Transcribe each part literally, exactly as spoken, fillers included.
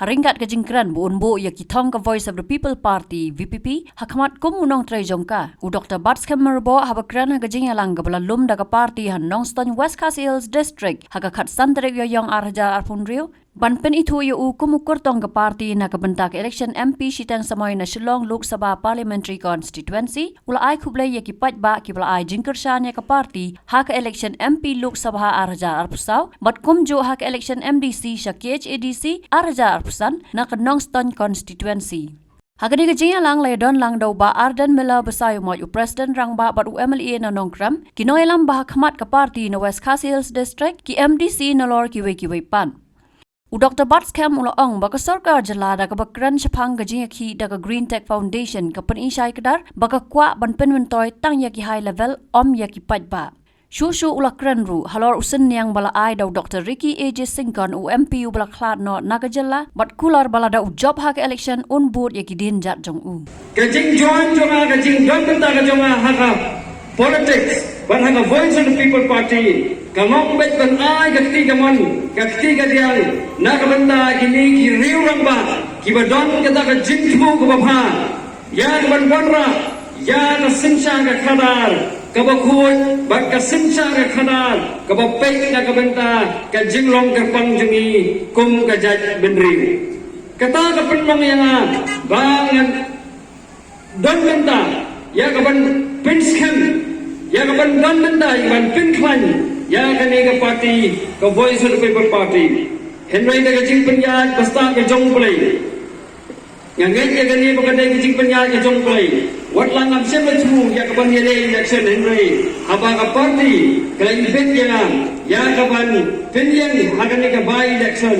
ryngkat ka jingkren ba un buh ïa ki thong ka Voice of the People Party, V P P, ha khmat kum u nongtrei jong ka. U Doktor Batskhem Myrboh haba kren ha ka jingïalang kaba la lum da ka party ha Nongstoiñ, West Khasi Hills District, ha ka khatsan tarik Ïaïong ar hajar arphew hynriew, ban pynithuh ïa u kum u kyrtong ka party na ka bynta ka election M P shiteng samoi na Shillong Lok Sabha Parliamentary Constituency, u la ai khublei ïa ki paidbah kiba la ai jingkyrshan ïa ka party ha ka election M P Lok Sabha ar hajar arphew saw, bad kumjuh ha ka election M D C sha K H A D C ar hajar arphew san na ka Nongstoiñ Constituency. Ha kane ka jingïalang la ïadon lang da u Bah Ardent Miller Basaiawmoit, u President Rangbah bad u M L A na Nongkrem, ki nongïalam ba ha khmat ka party na West Khasi Hills District, ki M D C nalor kiwei kiwei pat. U Doktor Batskhem u la ong ba ka sorkar jylla da kaba kren shaphang ka jingïakhih da ka Green Tech Foundation ka pynshai kdar ba ka kwah ban pynmyntoi tang ïa ki high level, ym ïa ki paidbah. Shuh shuh u la kren ruh halor u synñiang ba la ai da u Doktor Ricky A J Syngkon, u M P uba la khlad noh na ka jylla, bad kular ba lada u jop ha ka election un bud ïa ki dienjat jong u. Ka jingjoin jong nga, ka jingdon bynta ka jong nga ha ka politics bad ha ka Voice of the People Party, ka long beit ban ai ka kti kamon, ka kti kadiang na ka bynta kine ki riew rangbah kiba don kata ka jingthmu kaba bha ïa ka ban wanrah ïa ka synshar ka khadar kaba khuid bad ka synshar ka khadar kaba peit na ka bynta ka jinglong kyrpang jong ngi kum ka jaitbynriew. Kata ka pynlong ïa nga ba ngan don bynta ïa ka ban pynskhem, ïa ka ban don bynta ïa ka ban pynkhlaiñ ïa kane ka party, ka Voice of the People Party. Hynrei da ka jingpynïaid bastad ka jong U Blei, nga ngeit ïa kane ba ka dei ka jingpynïaid ka jong U Blei. Wat la ngam shym la thmu ïa ka ban ïaleh election, hynrei haba ka party ka la ibit ïa nga ïa ka ban pynïeng ha kane ka by election,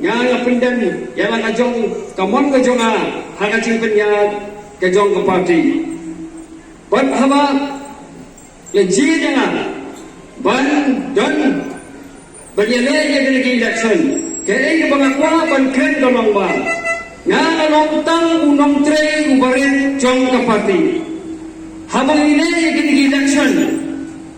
nga, nga pyndem ïa la ka jong ka mon ka jong nga ha ka jingpynïaid ka jong ka party. Bad haba la jied ïa nga ban don ban ïaleh ïa kane ka election, kaei kaba nga kwah ban kren ka long ba nga, nga long tang u nongtrei uba rit jong ka party. Haba ngi leh ïa kane ka election,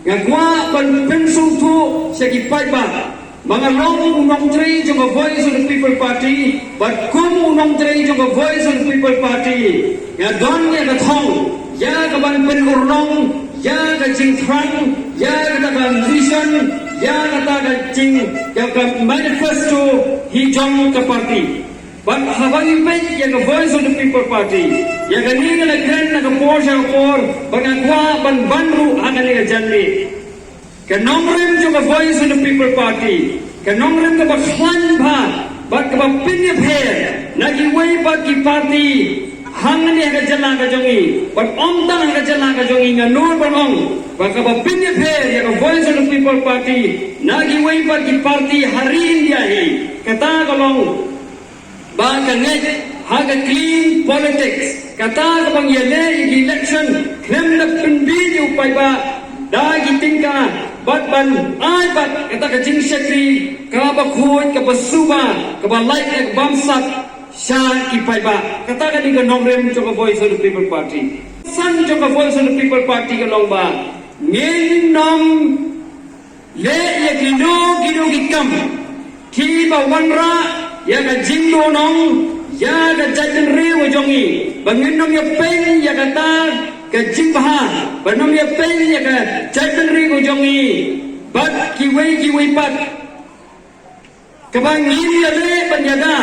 nga kwah ban pynsngewthuh sha ki paidbah ba nga long u nongtrei jong ka Voice of the People Party, bad kum u nongtrei jong ka Voice of the People Party, nga don ïa ka thong ïa ka ban pynurlong ïa ka jingthrang, ïa kata ka vision, ïa kata ka jing, ïa ka manifesto hi jong ka party. Bad haba ngi peit ïa ka Voice of the People Party, ïa kane nga la kren na ka por sha ka por, bad nga kwah ban ban ruh ha kane ka janmiet. Ka nongrim jong ka Voice of the People Party, ka nongrim kaba khlaiñ bha bad kaba pynïapher na kiwei pat ki party hangne ha ka jylla ka jong ngi, bad ym tang ha ka jylla ka jong ngi, nga nud ban ong ba kaba pynïapher ïa ka Voice of the People Party na kiwei pat ki party ha ri India hi, kata ka long ba ka ngeit ha ka clean politics. Kata kaba ngi ïaleh ïa ki election khlem da pynbiej ïa u paidbah da ki tyngka, bad ban ai bad kata ka jingshakri kaba khuid, kaba suba, kaba lait, kaba bamsap sha ki paidbah. Kata ka dei ka nongrim jong ka Voice of the People Party. San jong ka Voice of the People Party ka long ba ngin ym leh ïa kino kino ki kam kiba wanrah ïa ka jingduhnong ïa ka jaitbynriew ka jong ngi, ba ngin ym ïapeiñ ïa kata ka jingbha, ba ngin ym ïapeiñ ïa ka jaitbynriew ka jong ngi bad kiwei kiwei pat. Kaba ngin ïaleh ban ïada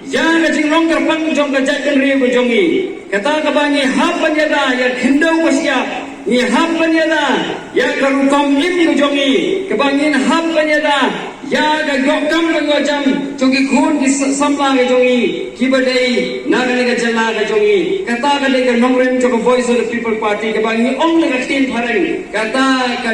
ïa ka jinglong kyrpang jong ka jaitbynriew ka jong ngi. Kata kaba ngi hap ban ïada ïa ka khyndew ka shyiap, ngi hap ban ïada ïa ka rukom im ka jong ngi. Kaba ngin hap ban ïada ïa ka ïoh kam ka ïoh jam jong ki khun ki sa-, samla ka jong ngi kiba dei na kane ka jylla ka jong ngi. Kata ka dei ka nongrim jong ka Voice of the People Party, kaba ngi ong da ka ktien phareng, kata ka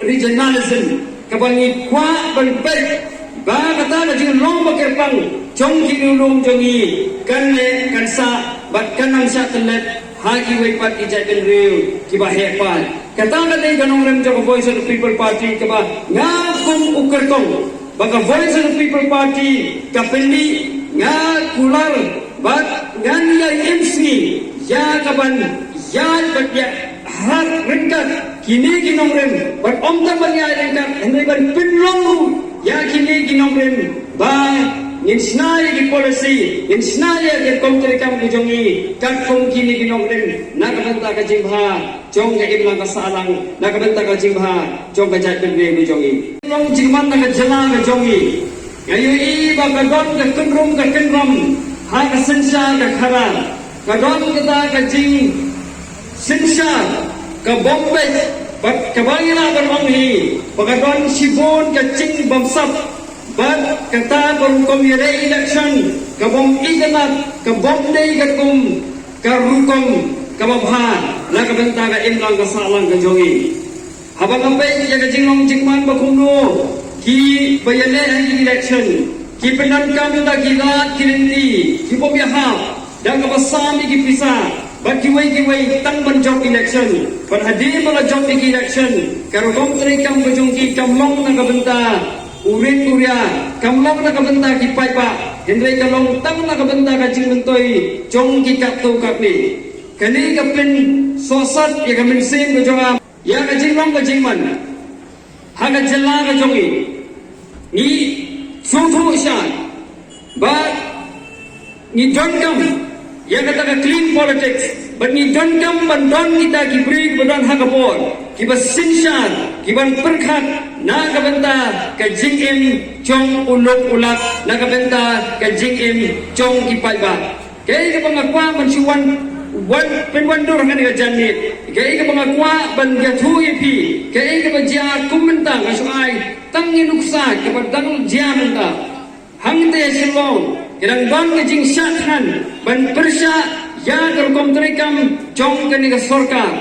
regionalism, kaba ngi kwah ban peit ba kata ka jinglong ba kyrpang jong ki riewlum jong ngi kan leh, kan sah bad kan ym shah tyllep ha kiwei pat ki jaitbynriew kiba heh pat. Kata ka dei ka nongrim jong ka Voice of the People Party, kaba nga kum u kyrtong ba ka Voice of the People Party ka pyni, nga kular bad ngan ïai im sngi ïa ka ban ïaid bad ïa hat ryngkat kine ki nongrim, bad ym tang ban ïaid ryngkat, hynrei ban pynlong ruh ïa kine ki nongrim ba Ngin shna ïa ki policy, ngin shna ïa ki rukom treikam ka jong ngi, katkum kine ki nongrim, na ka bynta ka jingbha jong ka imlang ka sahlang, na ka bynta ka jingbha jong ka jaitbynriew ka jong ngi. Long jingman na ka jylla ka jong ngi. Nga ïohi ba ka don ka kynrum ka kynrum ha ka synshar ka khadar. Ka don kata ka jingsynshar ka bym beit, bad kaba ngi lah ban ong hi ba ka don shibun ka jingbymsap. Bad kata ka rukom ïaleh election ka bym itynnad, ka bym dei katkum ka rukom kaba bha na ka bynta ka imlang ka sahlang ka jong ngi. Haba nga peit ïa ka jinglong jingman ba kumno kiba ïaleh ha ki election, ki pyndonkam da ki lad ki lynti, ki bym ïahap da kaba sam ïa ki pisa, bad kiwei kiwei tang ban jop election. Bad hadien ba la jop ïa ki election, ka rukom treikam ka jong ki kam long na ka bynta u rit u ria, kam long na ka bynta ki paidbah, hynrei ka long tang na ka bynta ka jingmyntoi jong ki katto katne. Kane ka pynsohsat ïa ka mynsiem ka jong nga ïa ka jinglong ka jingman ha ka jylla ka jong ngi. Ngi sngewthuh shai ba ngi donkam ïa kata ka clean politics, bad ngi donkam ban don kita ki briew kiba don ha ka bor, kiba synshar, kiban pyrkhat na ka bynta ka jingim jong u lok u lak, na ka bynta ka jingim jong ki paidbah. Kaei kaba nga kwah ban shu wan, wan, pynwandur ha kane ka janmiet, kaei kaba nga kwah ban ïathuh ïa phi, kaei kaba jia kum mynta, nga shu ai tang ïa nuksa kaba dang jia mynta. Hangta ha Shillong ki dang don ka jingshah thngan ban pyrshah ïa ka rukom treikam jong kane ka sorkar.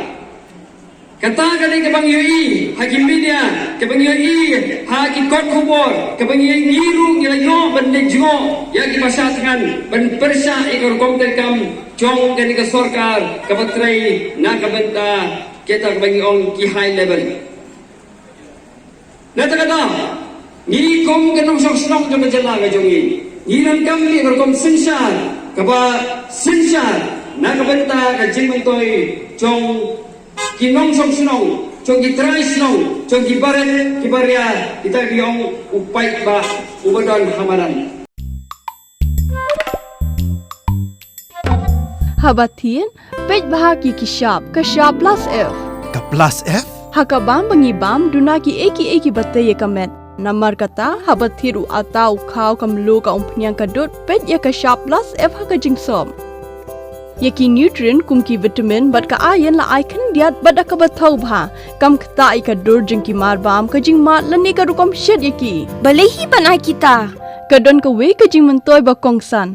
Kata ka dei kaba ngi ïohi ha ki media, kaba ngi ïohi ha ki kot khubor, kaba ngi ïohi, ngi ruh ngi la ïoh ban leit jngoh ïa kiba shah thngan ban pyrshah ïa ka rukom treikam jong kane ka sorkar kaba trei na ka bynta kita kaba ngi ong ki high level. Na kata ka daw, ngi kum ka nongshong shnong jong ka jylla ka jong ngi, ngi donkam ïa ka rukom synshar kaba synshar na ka bynta ka jingmyntoi jong ki nongshong shnong, jong ki trai shnong, jong ki barit ki baria, kita ki ong u paidbah uba don ha madan. Haba thied, peit bha ki ki shap, ka shap plus F. Ka plus F? Ha ka bam ba ngi bam, duna kiei kiei kiba tei ïa ka met. Namar kata, haba thied u atta, u khaw, ka mluh, ka umphniang, ka dud, peit ïa ka shap plus F ha ka jingsop. Ïa ki nutrient kum ki vitamin bad ka iron la ai khyndiat bad da kaba thaw bha. Kam ktah ïa ka dur jong ki mar bam, ka jingmad lane ka rukom shet ïa ki. Balei hi ban ai kita? Ka don kawei ka jingmyntoi ba kongsan.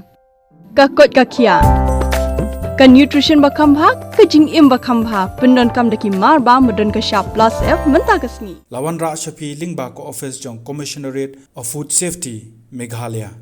Ka koit ka khiah. Ka nutrition ba kham bha, ka jingim ba kham bha. Pyndonkam da ki mar bam ba don ka shap plus F mynta ka sngi. La wanrah sha phi lyngba ka office jong Commissionerate of Food Safety, Meghalaya.